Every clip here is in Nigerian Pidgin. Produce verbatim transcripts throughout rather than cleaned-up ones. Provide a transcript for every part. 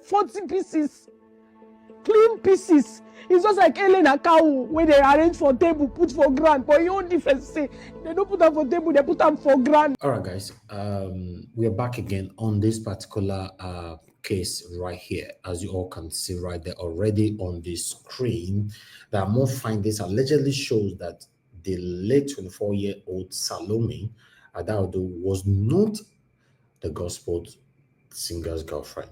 Forty pieces, clean pieces. It's just like Ellen Akawu, where they arrange for table, put for ground. But you own difference, say, they don't put them for table, they put them for ground. All right, guys, um, we're back again on this particular uh, case right here, as you all can see right there already on the screen. That more findings allegedly shows that the late twenty-four-year-old Salome Adaudu was not the gospel singer's girlfriend.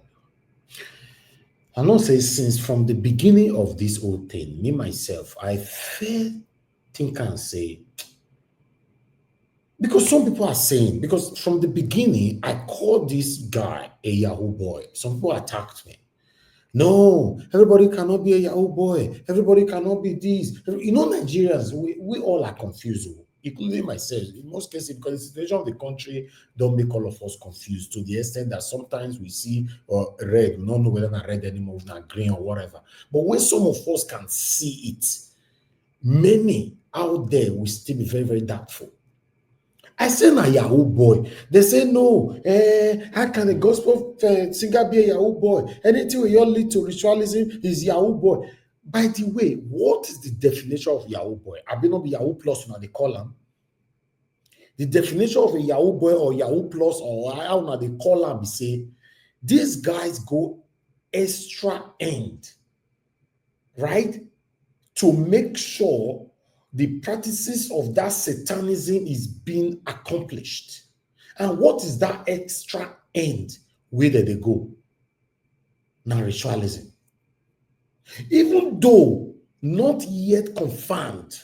I know say since from the beginning of this whole thing, me myself, I feel think and say, because some people are saying, because from the beginning, I called this guy a Yahoo boy. Some people attacked me. No, everybody cannot be a Yahoo boy. Everybody cannot be this. You know, Nigerians, we, we all are confused, including myself. In most cases, because the situation of the country don't make all of us confused to the extent that sometimes we see uh, red, we don't know whether not red anymore, not green or whatever. But when some of us can see it, many out there will still be very, very doubtful. I say na Yahoo boy. They say no. Eh, how can a gospel uh, singer be a Yahoo boy? Anything we all lead to ritualism is Yahoo boy. By the way, what is the definition of Yahoo boy? I be not be Yahoo plus now they call them. The definition of a Yahoo boy or Yahoo plus or how now they call them be say these guys go extra end, right? To make sure the practices of that satanism is being accomplished. And what is that extra end where did they go? Now ritualism. Even though not yet confirmed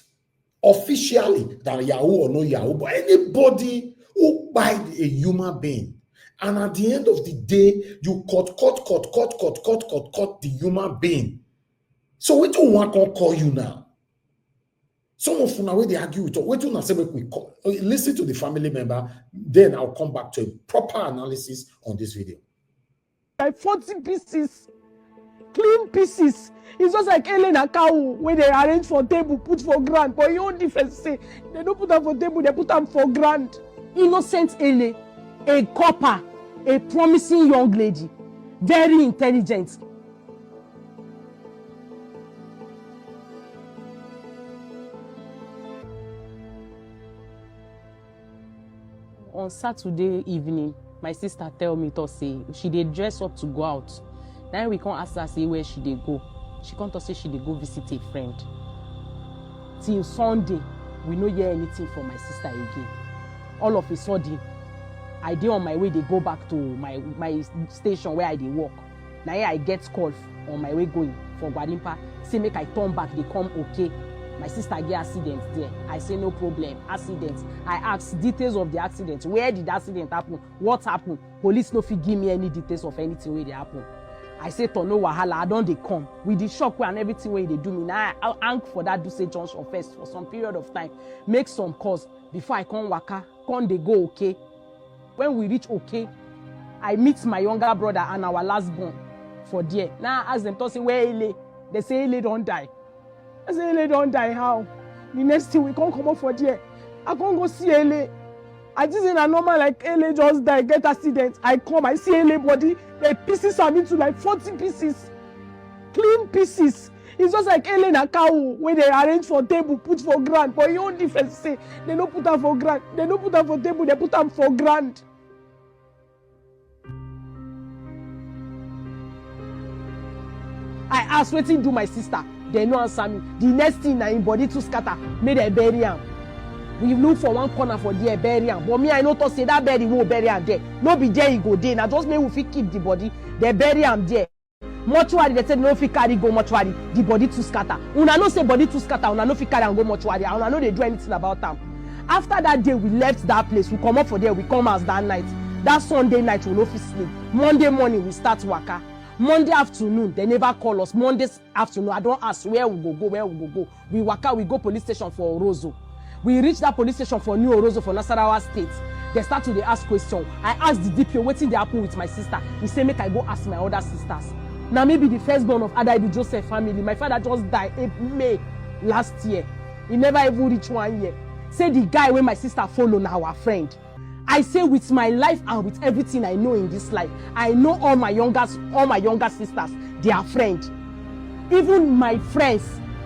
officially that Yahoo or no Yahoo, but anybody who bite a human being, and at the end of the day, you cut, cut, cut, cut, cut, cut, cut, cut the human being. So what do one can call you now? Some of una wey dey argue with us, wetin una say make we call? Uh, listen to the family member, then I'll come back to a proper analysis on this video. Like forty pieces, clean pieces. It's just like Ellen Akawu, where they arrange for table, put for ground. But you own difference, say, they don't put them for table, they put them for ground. Innocent Ele, a copper, a promising young lady, very intelligent. On Saturday evening, my sister tell me to say she dey dress up to go out. Now we come ask her say where she dey go. She come to say she dey go visit a friend. Till Sunday, we no hear anything from my sister again. All of a sudden, I dey on my way dey go back to my my station where I dey work. Na here I get call on my way going for Gwarimpa. Say make I turn back, they come okay. My sister get accident there. I say no problem, accident. I ask details of the accident. Where did the accident happen? What happened? Police no fit give me any details of anything wey dey happen. I say to no wahala, I don dey come. With the shock and everything wey dey do me, now I hang for that Duse junction first for some period of time, make some calls before I come waka, come dey go okay. When we reach okay, I meet my younger brother and our last born for there. Now I ask them to say where Ele. They say Ele don't die. I say Ele don't die how? The next thing we can't come up for there. I can't go see Ele. I just in a normal like Ele just die, get accident. I come, I see Ele body. They pieces am into like forty pieces, clean pieces. It's just like Ellen Akawu, where they arrange for table, put for ground. But you own difference, say they don't put them for ground. They don't put them for table. They put them for ground. I ask wetin do my sister, they no answer me. The next thing na im body too scatter, make dem bury am. We look for one corner for there, bury am. But me, I no talk say that bury will bury am there. No be there he go dey. Na just make we fit keep the body. They bury am there. Mortuary, they say no fit carry go mortuary. The body too scatter. Una no say body too scatter. Una no fit carry and go mortuary. And una no dey do anything about am. After that day, we left that place. We come up for there. We come house that night. That Sunday night, we no fit sleep. Monday morning, we start waka. Monday afternoon, they never call us. Monday afternoon, I don't ask where we go go, where we go go. We waka, we go police station for Orozo. We reach that police station for New Orozo for Nasarawa State. They start to dey ask question. I ask the D P O wetin dey happen with my sister. He say make I go ask my other sisters. Now maybe the firstborn of Adaidu Joseph family. My father just die in May last year. He never even reach one year. Say the guy wey my sister follow na our friend. I say, with my life and with everything I know in this life, I know all my younger, all my younger sisters, their friend. Even my friends,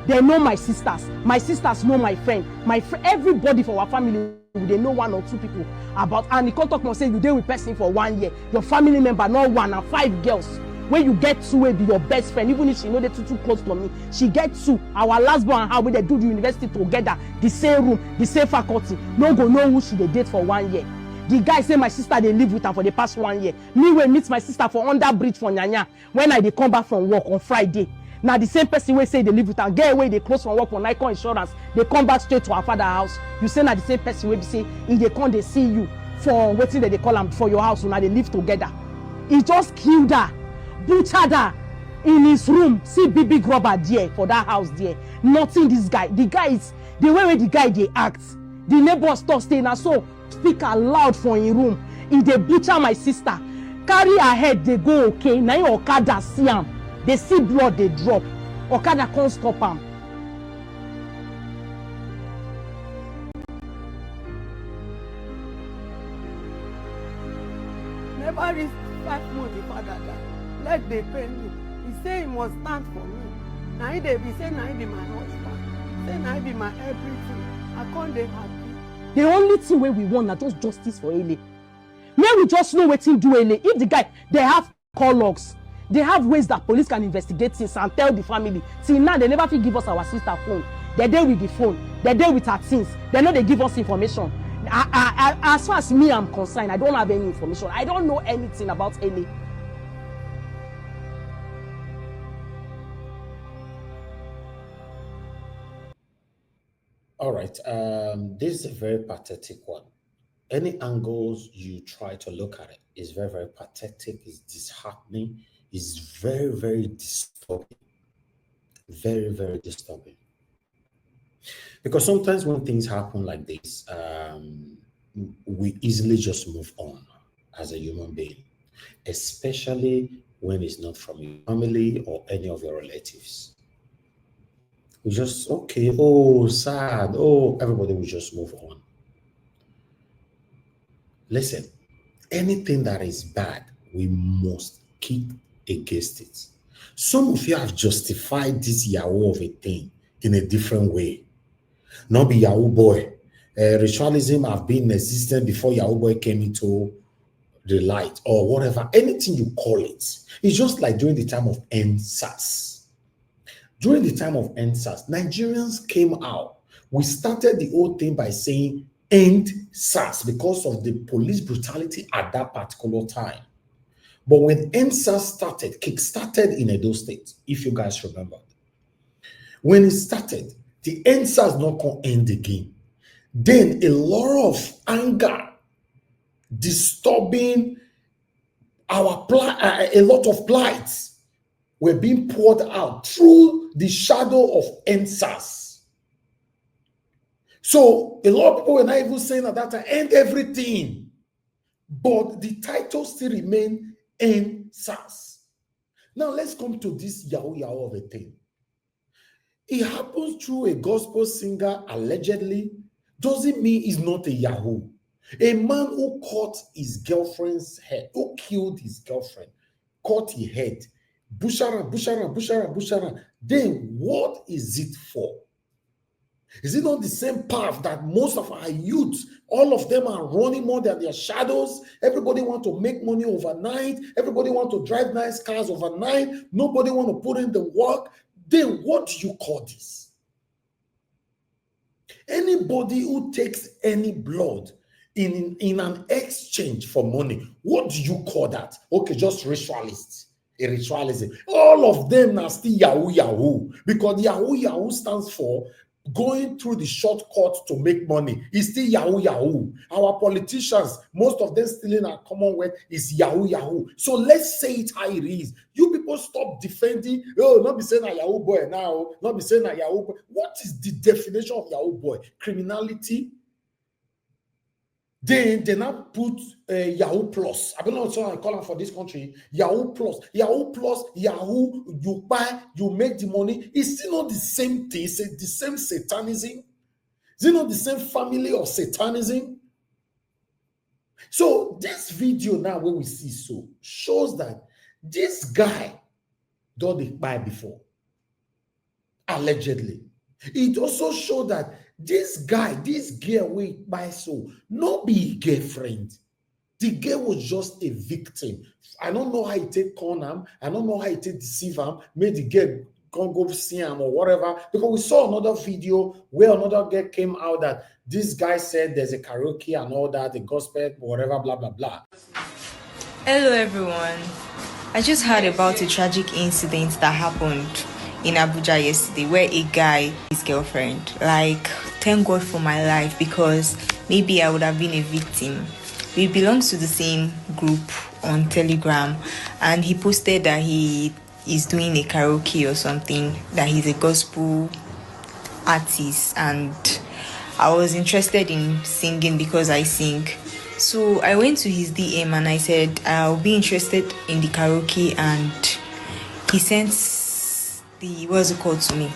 they know my sisters. My sisters know my friend. My fr-, everybody for our family, they know one or two people about. And he come talk more say you dey with person for one year. Your family member, not one, and five girls. When you get two, will be your best friend, even if she know they too, too close to me. She get two. Our last born and her, we dey do the university together, the same room, the same faculty. No go know who she dey date for one year. The guy say my sister dey live with am for the past one year. Me wey meet my sister for under bridge for Nyanya when I dey come back from work on Friday. Na the same person wey say dey live with am, get away dey close from work for Nicon Insurance, dey come back straight to her father house. You say na the same person wey be say he dey come dey see you for wetin dem dey call am for your house, una dey live together. He just killed her, butchered her in his room. See big big rubber there for that house there. Nothing this guy. The guy is, the way wey the guy dey act, the neighbors talk say na so speaker loud for him room. He dey butcher my sister, carry her head dey go. Okay, na him okada see am, dey see blood dey drop. Okada come stop am. Never reach five months, the father die. Leg dey pain me. He say he must stand for me. Na him dey be say na him be my husband. Say na him be my everything. I come dey happy. The only thing wey we want na just justice for Ele. Make we just know wetin do Ele. If the guy, they have call logs, they have ways that police can investigate things and tell the family. Till now, they never fit give us our sister phone. They dey with the phone. They dey with her things. They no dey give us information. I, I, I, as far as me I'm concerned, I don't have any information. I don't know anything about Ele. All right. Um, this is a very pathetic one. Any angles you try to look at it is very, very pathetic, it's disheartening, it's very, very disturbing. Very, very disturbing. Because sometimes when things happen like this, um, we easily just move on as a human being, especially when it's not from your family or any of your relatives. We just, okay, oh, sad, oh, everybody will just move on. Listen, anything that is bad, we must kick against it. Some of you have justified this Yahoo of a thing in a different way. Not be Yahoo boy. Uh, ritualism have been in existence before Yahoo boy came into the light or whatever, anything you call it. It's just like during the time of N sars. During the time of N sars, Nigerians came out. We started the whole thing by saying end sars because of the police brutality at that particular time. But when N sars started, kick-started in Edo State, if you guys remember, when it started, the N sars not gonna end again. Then a lot of anger, disturbing our pli-, uh, a lot of plights were being poured out through the shadow of N sars. So a lot of people were not even saying at that time, end everything. But the title still remained N sars. Now let's come to this Yahoo Yahoo of a thing. It happens through a gospel singer, allegedly, doesn't mean he's not a Yahoo. A man who cut his girlfriend's head, who killed his girlfriend, cut her head, bushara, bushara, bushara, bushara. Then what is it for? Is it not the same path that most of our youth, all of them are running more than their shadows? Everybody want to make money overnight. Everybody want to drive nice cars overnight. Nobody want to put in the work. Then what do you call this? Anybody who takes any blood in, in an exchange for money, what do you call that? Okay, just ritualists. A ritualism. All of them are still Yahoo Yahoo, because Yahoo Yahoo stands for going through the shortcut to make money. It's still Yahoo Yahoo. Our politicians, most of them stealing our Commonwealth is Yahoo Yahoo. So let's say it how it is. You people stop defending, oh, not be saying a Yahoo boy now, not be saying a Yahoo boy. What is the definition of Yahoo boy? Criminality, then they now put uh, Yahoo Plus. I don't know what I call them for this country. Yahoo Plus, Yahoo Plus, Yahoo. You buy, you make the money. It's still not the same thing. It's the same satanism. Is it not the same family of satanism? So this video now wey we see so shows that this guy don dey kpai before, allegedly. It also show that this guy, this girl wey kpai so, no be him girlfriend. The girl was just a victim. I don't know how he take con am. I don't know how he take deceive am. Make the girl come go see am or whatever. Because we saw another video where another girl came out that this guy said there's a karaoke and all that, the gospel, whatever, blah, blah, blah. Hello, everyone. I just heard about a tragic incident that happened in Abuja yesterday where a guy, his girlfriend, like, thank God for my life, because maybe I would have been a victim. We belong to the same group on Telegram, and he posted that he is doing a karaoke or something, that he's a gospel artist, and I was interested in singing because I sing. So I went to his D M and I said, "I'll be interested in the karaoke," and he sent the, what's it called, to me.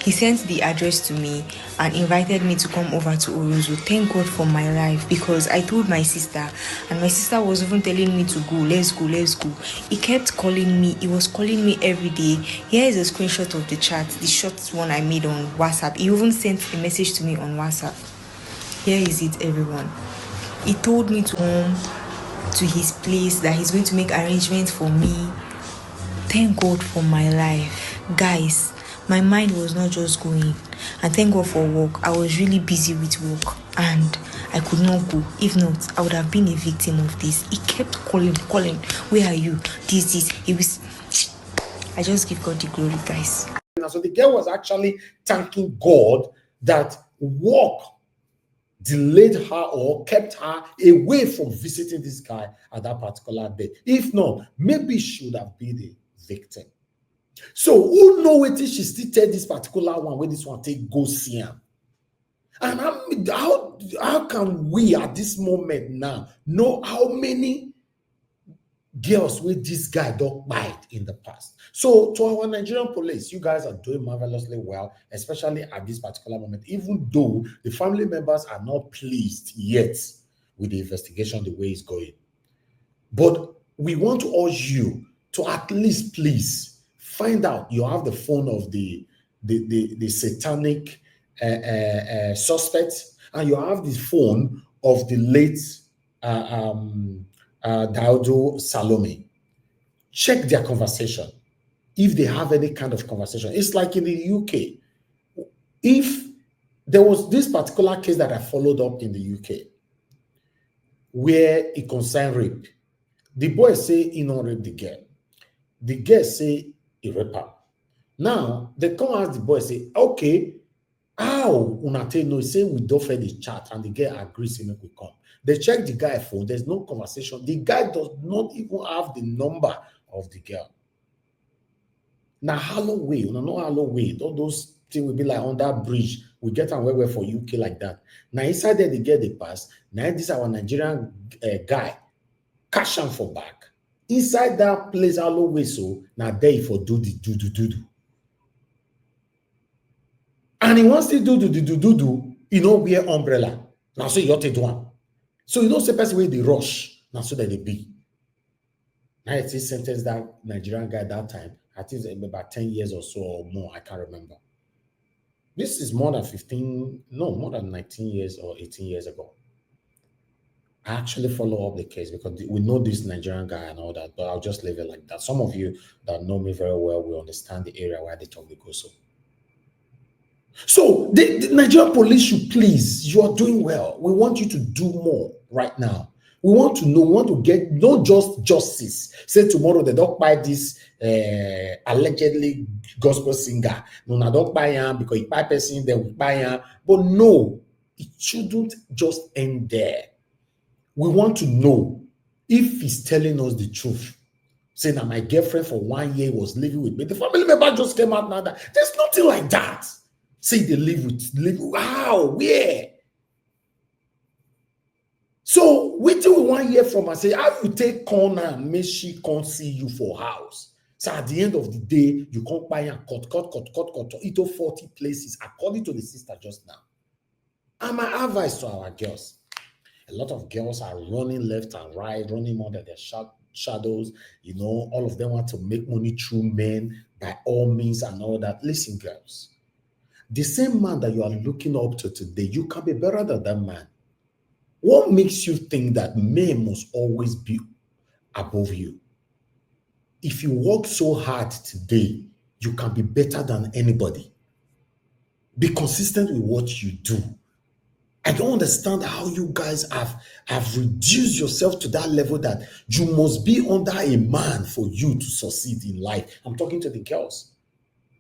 He sent the address to me and invited me to come over to Orozo. Thank God for my life, because I told my sister, and my sister was even telling me to go, "Let's go, let's go." He kept calling me. He was calling me every day. Here is a screenshot of the chat, the short one I made on WhatsApp. He even sent a message to me on WhatsApp. Here is it, everyone. He told me to home to his place, that he's going to make arrangements for me. Thank God for my life. Guys, my mind was not just going. And thank God for work. I was really busy with work and I could not go. If not, I would have been a victim of this. He kept calling, calling. "Where are you? This, this." He was. I just give God the glory, guys. And so the girl was actually thanking God that work delayed her or kept her away from visiting this guy at that particular day. If not, maybe she would have been the victim. So who know wetin she still tell this particular one wey this one take go see am? And how, how, how can we at this moment now know how many girls wey this guy don kpai in the past? So to our Nigerian police, you guys are doing marvelously well, especially at this particular moment, even though the family members are not pleased yet with the investigation, the way it's going. But we want to urge you to at least please find out. You have the phone of the the the, the satanic uh, uh, uh, suspect, and you have the phone of the late uh, um, uh, Daudu Salome. Check their conversation if they have any kind of conversation. It's like in the U K. If there was this particular case that I followed up in the U K where it concerned rape. The boy say he no rape the girl. The girl say he rape her. Now they come ask the boy, say, "Okay, how una take know?" Say, "We don first dey chat and the girl agree say make we come." They check the guy phone. There's no conversation. The guy does not even have the number of the girl. Na Halloween, una know Halloween. All those things will be like under bridge. We get am well well for U K like that. Na inside there the girl dey pass. Na this our Nigerian uh, guy catch am for back. Inside that place Halloween, so na there he for do the do do do do. And he wants to do do do do do do. He no wear umbrella. Na so you take do am. So you know say person wey dey rush, na so that they be. Now it is sentence that Nigerian guy that time. I think it's about ten years or so or more. I can't remember. This is more than fifteen, no, more than nineteen years or eighteen years ago. I actually follow up the case because we know this Nigerian guy and all that, but I'll just leave it like that. Some of you that know me very well will understand the area where they talk the go so. So the, the Nigerian police should please, you are doing well. We want you to do more right now. We want to know, we want to get not just justice. Say tomorrow they don't buy this uh, allegedly gospel singer. No, I don't buy him because he buy person, then we buy him. But no, it shouldn't just end there. We want to know if he's telling us the truth. Say now my girlfriend for one year was living with me. The family member just came out now that there's nothing like that. Say they live with live how where. So wetin we wan hear from am say how you take corner and make she come see you for house. So at the end of the day, you come buy am cut, cut, cut, cut, cut into forty places, according to the sister just now. And my advice to our girls, A lot of girls are running left and right, running under their sha- shadows. You know, all of them want to make money through men by all means and all that. Listen, girls, the same man that you are looking up to today, you can be better than that man. What makes you think that men must always be above you? If you work so hard today, you can be better than anybody. Be consistent with what you do. I don't understand how you guys have, have reduced yourself to that level that you must be under a man for you to succeed in life. I'm talking to the girls.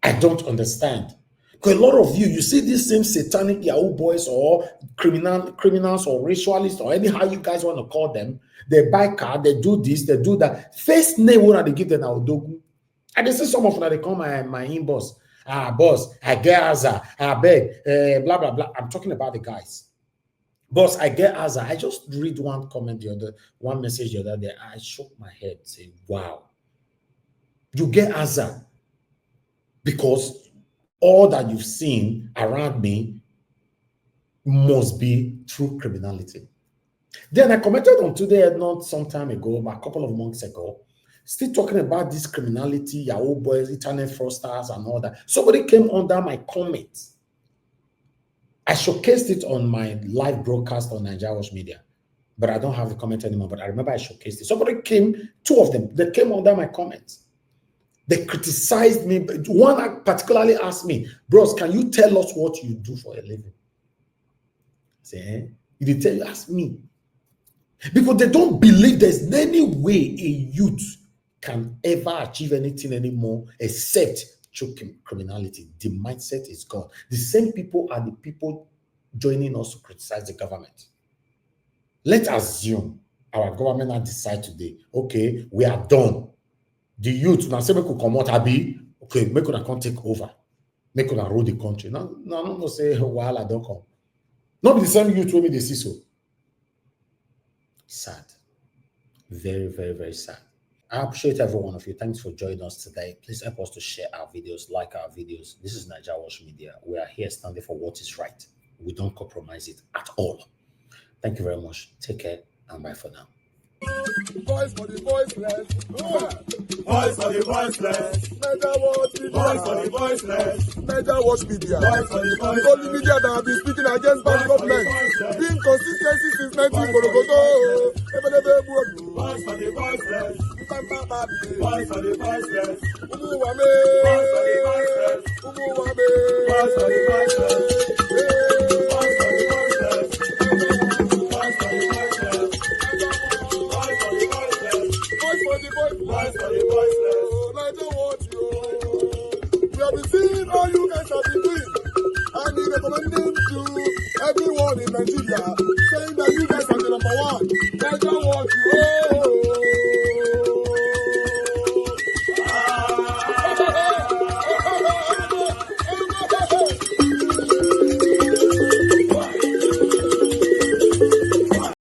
I don't understand. Because a lot of you, you see these same satanic Yahoo boys or criminal, criminals or ritualists or anyhow you guys want to call them, they buy car, they do this, they do that. First name wey I dey give them na Odogwu. I dey see some of them, they come my, my inbox. "Ah, boss, I get aza, I beg, eh, blah, blah, blah." I'm talking about the guys. "Boss, I get aza." I just read one comment the other, one message the other day. I shook my head, say, "Wow. You get aza because all that you've seen around me must be through criminality." Then I commented on Today Not some time ago, a couple of months ago, still talking about this criminality, Yahoo boys, internet fraudsters, and all that. Somebody came under my comment. I showcased it on my live broadcast on Naija Watch Media, but I don't have the comment anymore. But I remember I showcased it. Somebody came, two of them, they came under my comments. They criticized me. One particularly asked me, "Bros, can you tell us what you do for a living?" I say, "Eh?" You dey tell, ask me. Because they don't believe there's any way a youth can ever achieve anything anymore except through crim- criminality. The mindset is gone. The same people are the people joining us to criticize the government. Let's assume our government now decide today, "Okay, we are done." The youth now say, "Make we comot, abi? Okay, make una come take over. Make una rule the country." Now, now, no, no, say wahala don come. No be the same youth wey me dey see so. Sad. Very, very, very sad. I appreciate every one of you. Thanks for joining us today. Please help us to share our videos, like our videos. This is Naija Watch Media. We are here standing for what is right. We don't compromise it at all. Thank you very much. Take care and bye for now. Voice for the voiceless. Voice for the voiceless. Naija Watch Media. Voice for the voiceless. Naija Watch Media. Voice for the voiceless. The only media that have been speaking against bad government. Voice for the voiceless. Being consistency since nineteen Korokoto. Ebelebe Ebuogu. Voice for the voiceless. Mbamba Bad. Voice for the voiceless. Ụmụ ụwa mee. Voice for the voiceless. Ụmụ ụwa mee. Voice for the voiceless. Voice for the voiceless. Voice for the voiceless. Voice for the voiceless. Voice for the voiceless. Oh, Naija Watch, yo. We have been seeing all you guys have been doing. And we recommending to everyone in Nigeria, saying that you guys are the number one. Naija Watch, yo.